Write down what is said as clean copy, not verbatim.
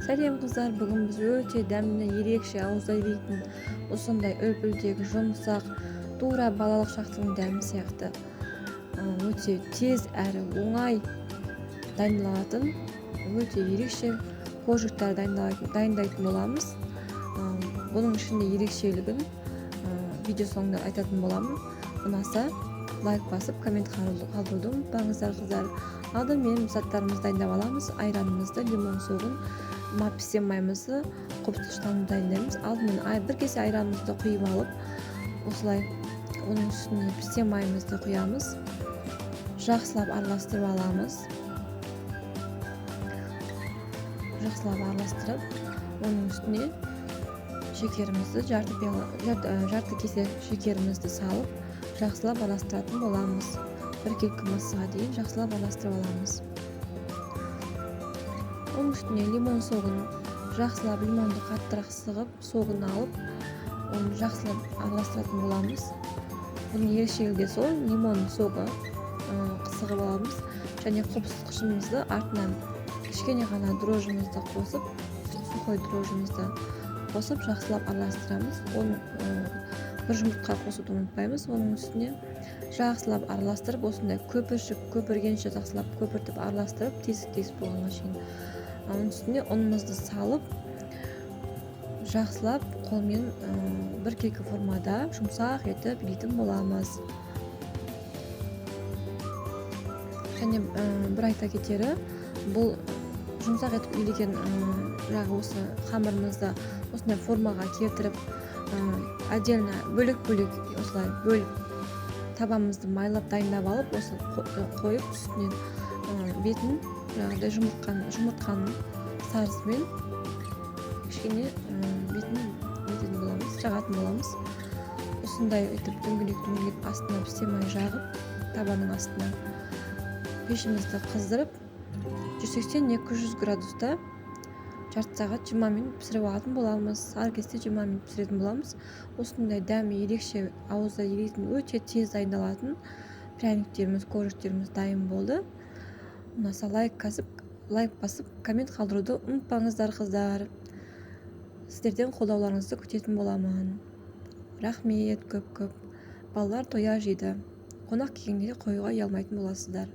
Сәлем, қыздар! Бүгін біз өте дәмді, ерекше, ауызда еритін осындай үлпілдек, жұмсақ, тура балалық шақтың дәмі сияқты, өте тез әрі оңай дайындалатын өте ерекше коржиктар дайындайтын боламыз. Бұның ішінде ерекшелігін видео соңында айтатын боламын. Ұнаса, лайк басып, коммент қалдыруды ұмытпаңыздар, қыздар. Алдымен заттарымызды дайындап аламыз. Айранымызды, лимон согын, пісте майымызды, қопсытқыштан дайындаймыз. Алдымен бір кесе айранымызды құйып алып, осылай оның үстіне пісте майымызды құямыз. Жақсылап араластырып аламыз. Жақсылап араластырып, оның үстіне шекерімізді, жарты кесе шекерімізді салып, жақсылап араластыратын боламыз. Біркелкі массаға дейін жақсылап араластырып аламыз. Оның үстіне лимон согын жақсылап, лимонды қаттырақ сығып, согын алып, оны жақсылап араластыратын боламыз. Бұның ерекшелігі де сол, лимон согы сығып аламыз және қопсытқышымызды артынан кішкене ғана дрожжымызды қосып, сухой дрожжымызды қосып, жақсылап араластырамыз. Оны бір жұмыртқа қосуды ұмытпаймыз. Оның үстіне жақсылап араластырып, осындай көпіршік көпіргенше жақсылап көпіртіп араластырып, тесік-тесік болғанға шейін. Оның үстіне ұнымызды салып, жақсылап қолмен біркелкі формада жұмсақ етіп илейтін боламыз. Және бір айта кетері, бұл жұмсақ етіп илеген жағы осы қамырымызды осындай формаға келтіріп, отдельно бөлек-бөлек осылай бөліп, табамызды майлап дайындап алып, осы қойып, үстінен бетін жаңағыдай жұмыртқаның сарысымен кішкене бетін нететін боламыз, жағатын боламыз. Осындай етіп дөңгелек-дөңгелек астына пісте май жағып, табаның астына пешімізді қыздырып, 180-200 градуста жарты сағат 20 минут пісіріп алатын боламыз. Ары кетсе 20 минут пісіретін боламыз. Осындай дәмі ерекше, ауызда еритін, өте тез дайындалатын пряниктеріміз, коржиктеріміз дайын болды. Ұнаса, лайк басып, коммент қалдыруды ұмытпаңыздар, қыздар. Сіздерден қолдауларыңызды күтетін боламын. Рахмет көп-көп. Балалар тоя жейді. Қонақ келгенде қоюға ұялмайтын боласыздар.